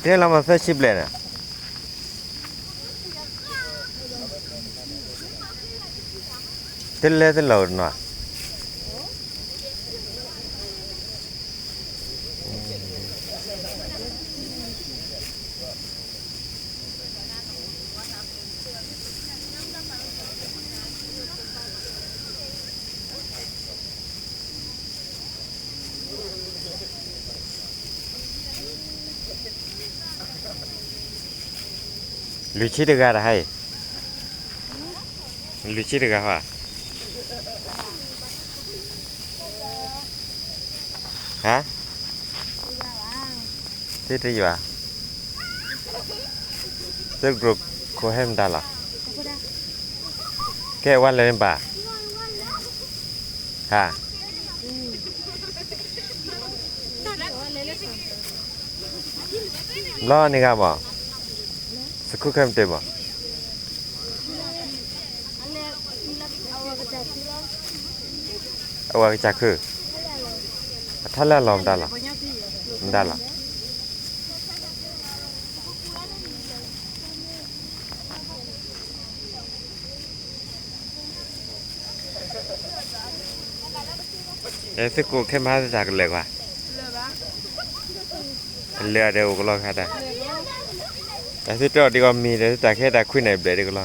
တဲလီၤမ့ၢ်သၢဆံဘျဲၣ်န့ၣ်, တလဲၤတလီၤနီၤ. လွံၢ်ဆံတဂၤတဟါအံၤ, လွံၢ်ဆံတဂၤဟါ, ဟါ, သ့တယွၤ, သ့ကျိခိၣ်ဟဲမတၤလီၤ, ကဲဝဲလဲၣ်န့ၣ်ဘၣ်, ဟါ ဘျီန့ၣ်ဂ့ၤမး, စခူခဲမတ့ၢ်မး, အဝဲကစၢ်ခု, အထါလၢအလီၢ်မတၤလီၤ, မတၤလီၤ. အဲ သုကိးခဲမဟါသတးကလဲၤကွၢ်, ကလဲၤဒီးအိၣ်ကလီခါတၢ်, တၢ်သုတအီၣ်ဒံးကီးမံၤဒီး သုတၢ်ခဲတၢ်ခွံန့ၣ်ဘျဲၣ်ဒံးကလီ